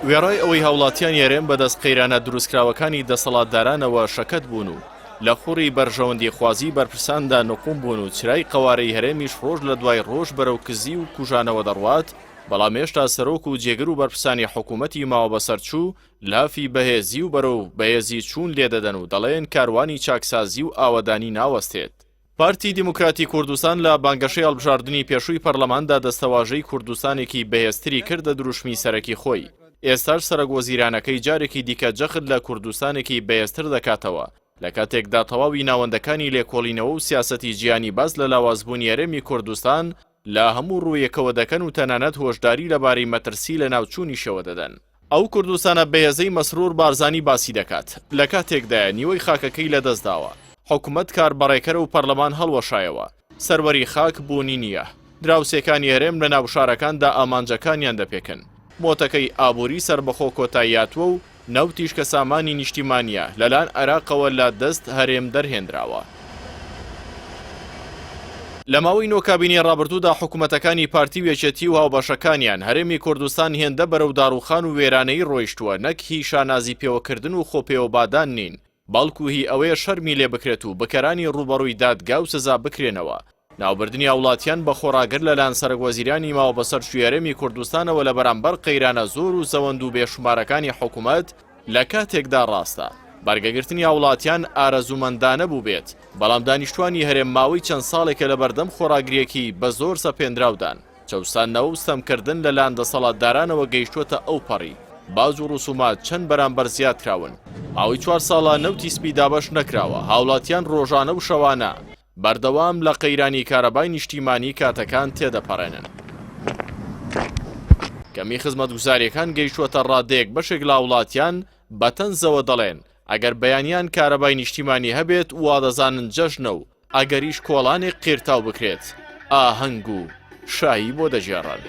وێڕای ئەوەی هاوڵاتیانی هەرێم بەدەست قەیرانە دروستکراوەکانی دەسەڵاتدارانەوە شەکەت بوون و لە خوڕی بەرژەوەندیخوازی بەرپرساندا نقوم بوون و چرای قەوارەی هەرێمیش ڕۆژ لە دوای ڕۆژ بەرەو کزی و کوژانەوە دەڕوات، بەڵام هێشتا سەرۆک و جێگر و بەرپرسانی حکوومەتی ماوەبەسەرچوو لافی بەهێزی و بەرەو بەهێزی چوون لێدەدەن و دەڵێن کاروانی چاکسازی و ئاوەدانی ناوەستێت. پارتی دیموکراتی کوردستان لە بانگەشەی هەڵبژاردنی پێشووی پەرلەماندا دەستەواژەی کوردستانێکی بەهێزتری کردە دروشمی سەرەکی خۆی، ئێستاش سەرەکوەزیرانەکەی جارێکی دیکە جەخت لە کوردستانێکی بەهێزتر دەکاتەوە، لە کاتێکدا تەواوی ناوەندەکانی لێکۆڵینەوە و سیاسەتی جیهانی باس لە لاوازبوونی هەرێمی کوردستان لە هەموو ڕوویەکەوە دەکەن و تەنانەت هۆشداری لەبارەی مەترسی لەناوچوونیشەوە دەدەن. ئەو کوردستانە بەهێزەی مەسرور بارزانی باسی دەکات، لە کاتێکدایە نیوەی خاکەکەی لەدەستداوە، حکومەت کاربەڕێکەرە و پەرلەمان هەڵوەشایەوە، سەروەری خاک بوونی نییە، دراوسێکانی هەرێم لە ناوشارەکاندا ئامانجەکانیان دەپێکن، مۆتەکەی ئابووری سەربەخۆ کۆتاییهاتووە و نەوتیش کە سامانی نیشتیمانییە لەلایەن عێراقەوە لە دەست هەرێم دەرهێنراوە. لە ماوەی نۆ کابینەی ڕابردوودا حکومەتەکانی پارتی و یەکێتی و هاوبەشەکانیان هەرێمی کوردستان هێندە بەرەو داڕووخان و وێرانەیی ڕۆیشتووە نەک هی شانازی پێوەکردن و خۆپێوەبادان نین بەڵکو هی ئەوەیە شەرمی لێ بکرێت و بکەرانی ڕووبەڕووی دادگا و سزا بکرێنەوە. ناوبردنی هاوڵاتیان بە خۆڕاگر لەلایەن سەرەکوەزیرانی ماوەبەسەرچووی هەرێمی کوردستانەوە لە بەرامبەر قەیرانە زۆر و زەوەند و بێشومارەکانی حکومەت لە کاتێکدا ڕاستە بەرگەگرتنی هاوڵاتیان ئارەزوومەندانە بووبێت، بەڵام دانیشتوانی هەرێم ماوەی چەند ساڵێکە لەبەردەم خۆڕاگرییەکی بە زۆر سەپێنراودان. چەوساندنەوە و ستەمکردن لەلایەن دەسەڵاتدارانەوە گەیشتووەتە ئەوپەڕی، باج و ڕسومات چەند بەرامبەر زیادکراون، ماوەی چوار ساڵە نەوتی سپی دابەش نەکراوە، هاوڵاتیان ڕۆژانە و شەوانە بەردەوام لە قەیرانی کارەبای نیشتیمانی کاتەکان تێدەپەڕێنن. کەمی خزمەتگوزارییەکان گەیشتووەتە ڕادەیەک بەشێک لە هاوڵاتیان بە تەنزەوە دەڵێن، ئەگەر بەیانیان کارەبای نیشتیمانی هەبێت وادەزانن جەژنە و ئەگەریش کۆڵانێک قیرتاو بکرێت ئاهەنگ و شایی بۆ دەگێڕن.